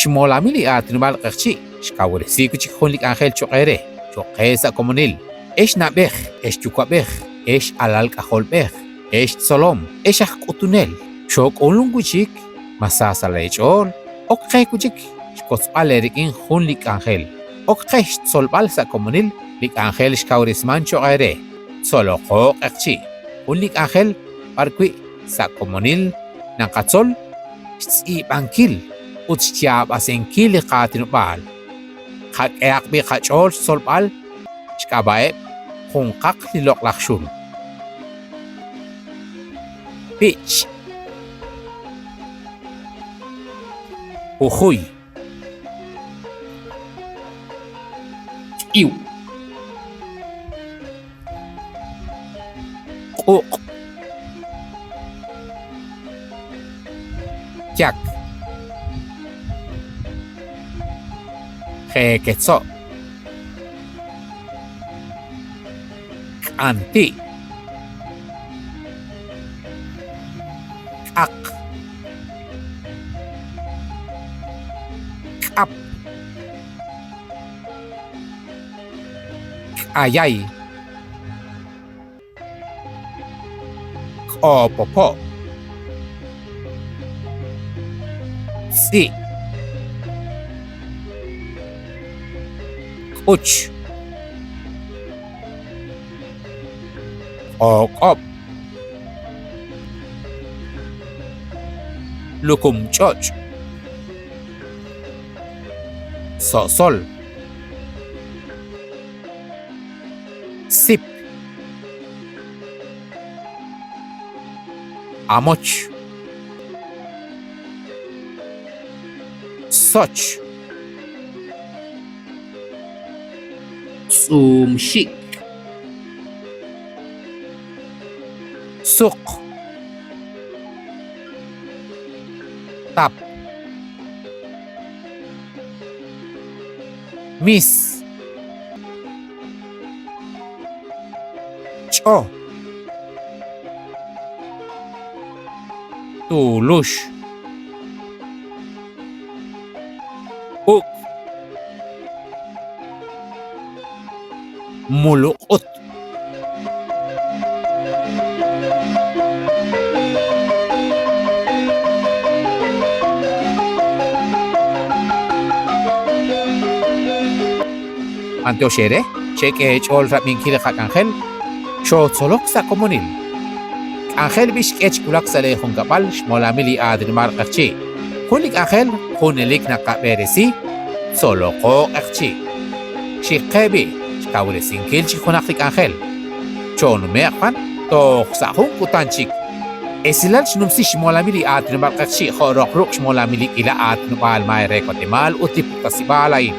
Xmolamil li aatinob'aal Q'eqchi' xkawresi wi' chik jun li k'anjel cho'q eere, cho'q qe sa' komonil. Ex na'b'ej, ex yuwa'b'ej, ex alal k'ajolb'ej, ex tzolom, ex aj k'utunel, xook'ulunk wi' chik, ma sa sa' leech'ool? Ok qe wi' chik xwotzb'al eerik'in jun li k'anjel. Ok qe xtzolb'al sa' komonil li k'anjel xkawresman cho'q eere. Tzoloqo Q'eqchi', jun li k'anjel b'ar wi' sa' komonil naqatzol xtz'iib'ankil ut xyaab'asinkil li qaatinob'aal. Qak'ehaq b'i' qach'ool xtzolb'al xk'ab'a'eb' junqaq li loq'laj xul. Pich'. Jujuy. T'iw. Q'uq'. Yak. Jeeketzo'. K'anti'. K'aq. K'ap. K'ayay. K'opopo'. Tz'i'. K'uch. K'ook'ob'. Lukumch'och'. So'sol. Sip. Amoch. Soch. Tz'uumxik'. Suq. Tap. Mis. Ch'o. Tuulux. Uk'. Muluq'ut. B'antiox eere, xek'e eech'ool rab'inkil li qak'anjel, xootzolok sa' komonil. K'anjel b'i xk'e chi wulak sa' lee junkab'al xmolamil li aatinob'aal Q'eqchi'. Jun li k'anjel junelik naqab'eresi, tzoloqo Q'eqchi'. Xiqe b'i' xkawresinkil chi junaq li k'anjel. Choonume'q b'an toj sa' jun kutan chik. Esilal xnumsi xmolamil li aatinob'aal Q'eqchi' jo' roq ruq' xmolamil li k'iila aatinob'aal maay re Watemaal ut li puktasib'aal a'in.